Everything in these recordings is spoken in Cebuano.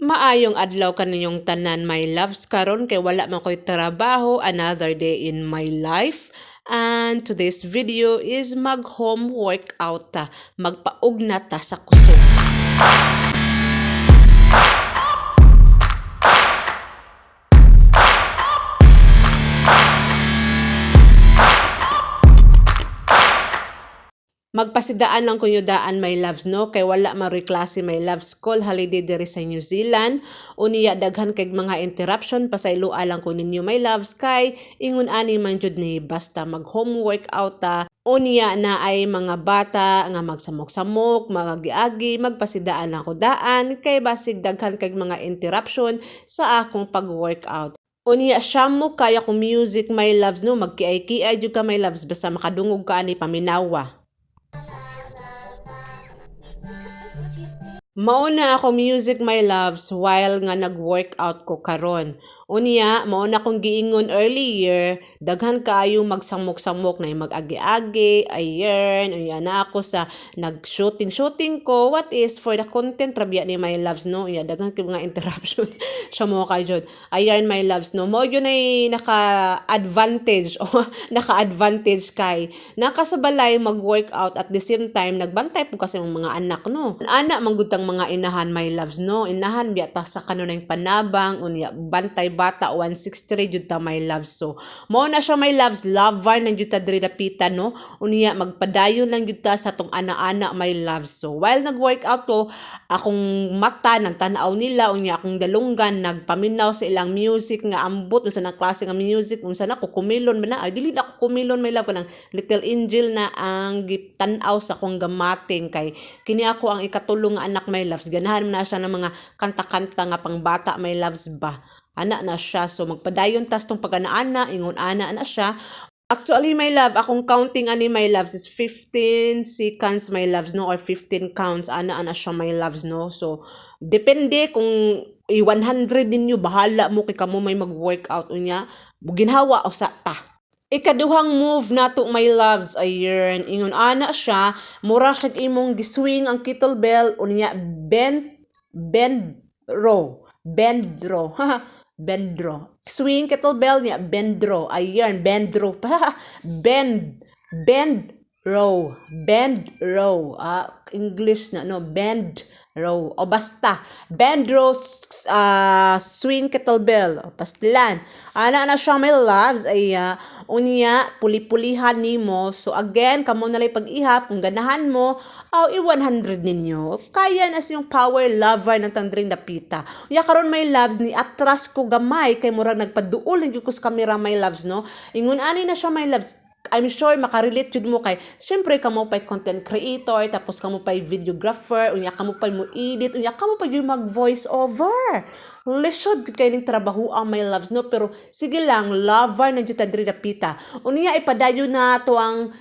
Maayong adlaw kaninyong tanan, my loves, karon kay wala man ko'y trabaho, another day in my life. And today's video is mag home workout ta, magpaugna ta sa kusog. Magpasidaan lang kunyo daan, my loves, no, kay wala maroy klase, my loves, school holiday diri sa New Zealand. Unya daghan kay mga interruption, pasayloa lang ko ninyo, my loves, kay ingon ani man jud ni basta mag home workout ta. Unya na ay mga bata nga magsamok-samok, magagi-agi, magpasidaan lang ko daan kay basig daghan kay mga interruption sa akong pag-workout. Unya siya mo kaya kong music, my loves, no, magkiay-kiay jud ka, my loves, basta makadungog ka ani paminawa. Mao na ako music, my loves, while nga nag-workout ko karon. Unya mao na akong giingon earlier, daghan kaayo magsamok-samok na mag-agi-agi, ayan. Unya na ako sa nag-shooting shooting ko, what is for the content ra biya ni, my loves, no. Unya daghan kay mga interruption siya mo kay jud. Ayan, my loves, no, mao yun ay naka-advantage o naka-advantage kay naka sa balay mag-workout, at the same time nagbantay po kasi ang mga anak, no. Ana man gud tang mga inahan, my loves, no. Inahan biya ta sa kanunay panabang, unya bantay bata 163 jud ta, my loves. So mao na siya, my loves, lover na jud ta diri dapita, no. Unya magpadayon lang jud ta sa tong ana-ana, my loves. So while nag-workout ko, akong mata nagtan-aw nila, unya akong dalunggan nagpaminaw sa ilang music nga ambot unsa na klase nga music, unsa na kukumilon ba na, ay dili na kukumilon, my love, kanang Little Angel na ang gitan-aw sa akong gamating kay kini ako ang ikatulong nga anak, my loves. Ganahan na siya ng mga kanta-kanta nga pangbata, my loves ba. Ana na siya. So magpadayon tas tong pag-ana-ana, ingon ana na siya. Actually, my love, akong counting ani, my loves, is 15 seconds, my loves, no, or 15 counts ana ana siya, my loves, no. So depende kung i-100 ninyo, bahala mo kay kamo may mag-workout. Unya ginhawa o sa ta. Ikaduhang move nato, my loves, ayun, ingon ana siya, mura siya imong giswing ang kettlebell, unya bend bend row, bend row, bend row, swing kettlebell niya, bend row, ayan, bend row, bend bend row, bend row, English na, no, bend row, o basta bend row, swing kettlebell, o pastilan ana na siya, my loves. Ay unya puli-pulihan nimo. So again, kamo na lay pag-ihap kung ganahan mo aw i-100 ninyo, kaya na siyong power lover ng tandring dapita. Unya karon, my loves, ni atras ko gamay kay murag nagpaduol lang ko sa camera, my loves, no. Ingon ani na siya, my loves. I'm sure makarelate jud mo kay syempre kamo pay content creator, tapos kamo pay videographer, unya kamo pay mo edit, unya kamo pa jud mag voice over. Lisod gud kay ning trabaho ang, my loves, no, pero sige lang, lover na jud ta diri dapita. Unya ipadayon na to ang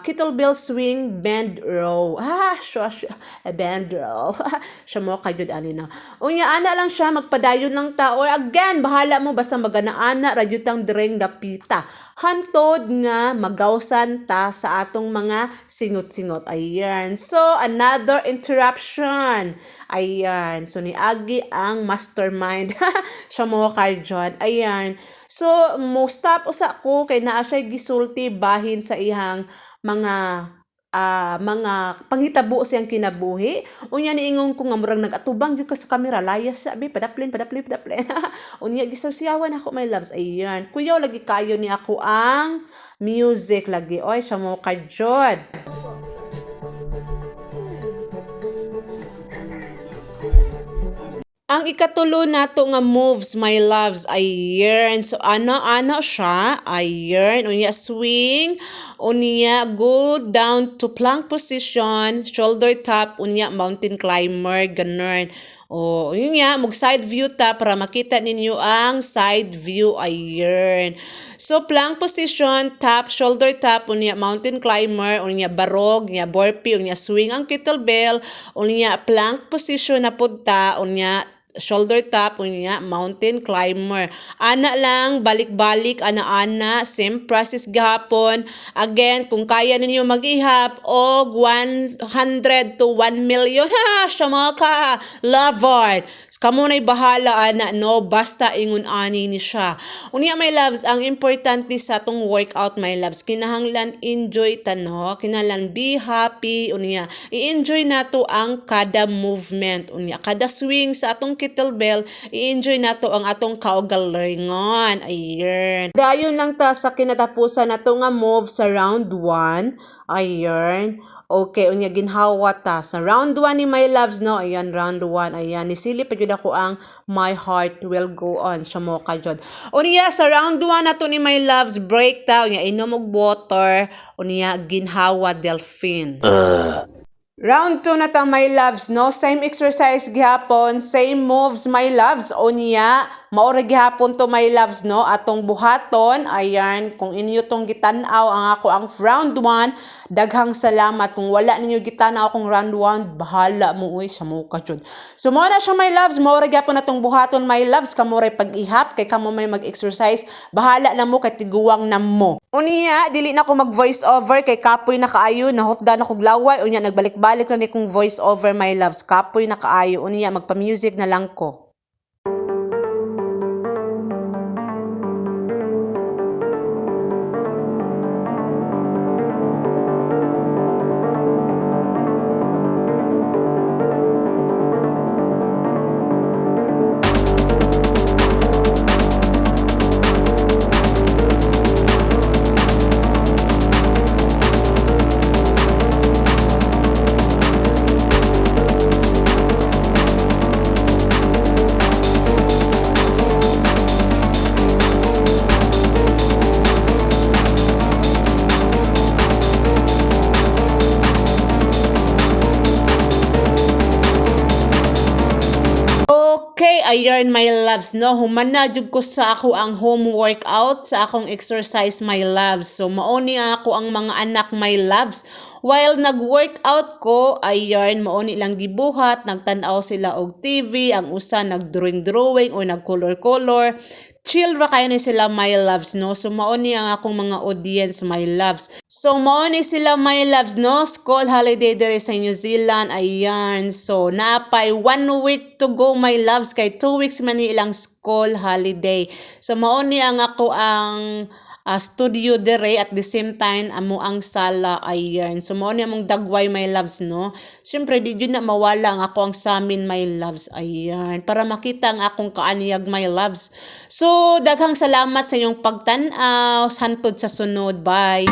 kettlebell swing bend row, ah, siya, siya, bend row siya mo kay jud ani na. Unya ana lang siya, magpadayon lang ta, or again, bahala mo, basta magana-ana ra jud tang direng dapita hantod nga magawsan ta sa atong mga singot-singot. Ayan. So, another interruption. Ayan. So, niagi ang mastermind. Siya mo kay John. Ayan. So, mo stop usa ko kay naa siya gisulti bahin sa iyang mga panghitabo siyang kinabuhi. Unya niingon ko nga murag nag-atubang gyud ka sa kamera, layas sa abi, padaplin, padaplin, padaplin. Unya gisawsiyawan ako, my loves. Ayan. Kuyaw lagi kayo ni ako ang music lagi. Oy, siya mo ka jud. Ang ikatulo nato nga moves, my loves, ayan. So, ano siya? Ayan. Unya, swing. Unya, go down to plank position, shoulder tap, unya, mountain climber, ganun. O, yun nga, mag side view ta para makita ninyo ang side view. Ayan. So, plank position, tap, shoulder tap, unya, mountain climber, unya, barog, unya, burpee, unya, swing ang kettlebell, unya, plank position na pud ta, unya, shoulder tap, unya, mountain climber. Ana lang, balik-balik, ana-ana, same process gahapon. Again, kung kaya ninyo mag-ihap og 100 to 1 million, ha, siya mga ka, lover. Kamo na'y bahala ana, no? Basta ingon ani ni siya. Unya, my loves, ang importante sa atong workout, my loves, kinahanglan enjoy ta, no? Kinahanglan be happy. Unya, i-enjoy nato ang kada movement. Unya, kada swing sa atong kettlebell, i-enjoy nato ang atong kaugalingon. Ayun. Dayon lang ta sa kinatapusan nato nga move sa round 1. Ayun. Okay, unya ginhawa ta sa round 1 ni, my loves, no. Ayan, round 1. Ayan, nisilip pa jud ako ang "My Heart Will Go On" sa mo ka jud. Unya sa round 1 nato ni, my loves, break ta. Unya inom og water. Unya ginhawa delphin. Round 2 na ta, my loves, no? Same exercise gihapon, same moves, my loves. Unya, mao ra gihapon to, my loves, no? Atong buhaton, ayan, kung inyo tong gitan-aw ang ako ang round 1, daghang salamat. Kung wala ninyo gitan-aw akong round 1, bahala mo uy, sa mo ka jud. So mao na siya, my loves, mao ra gihapon atong buhaton, my loves, kamo ray pag-ihap kay kamo may mag-exercise, bahala na mo kay tiguwang na mo. Unya, dili na ko mag voice over kay kapoy na kaayo, nahutdan ako laway, unya nagbalik-balik na ni kong voice over, my loves, kapoy na kaayo, unya magpa-music na lang ko. Okay, ayan, my loves, no? Human na jud ko sa ako ang home workout, sa akong exercise, my loves. So, mao ni ako ang mga anak, my loves. While nag-workout ko, ayan, mao ni lang gibuhat, nagtan-aw sila og TV, ang usa nag-drawing-drawing o nag-color-color. Chill ra kayo ni sila, my loves, no? So, mao ni ang akong mga audience, my loves. So, mao ni sila, my loves, no? School holiday diri sa New Zealand, ayan. So, napay one week to go, my loves, kay 2 weeks man ni ilang school holiday. So, mao ni ang ako ang studio dire, at the same time amo ang sala, ayan. So mao ni among dagway, my loves, no? Syempre di jud na mawala ang ako ang samin, my loves, ayan, para makita ang akong kaanyag, my loves. So daghang salamat sa inyong pagtan-aw. Hantod sa sunod, bye.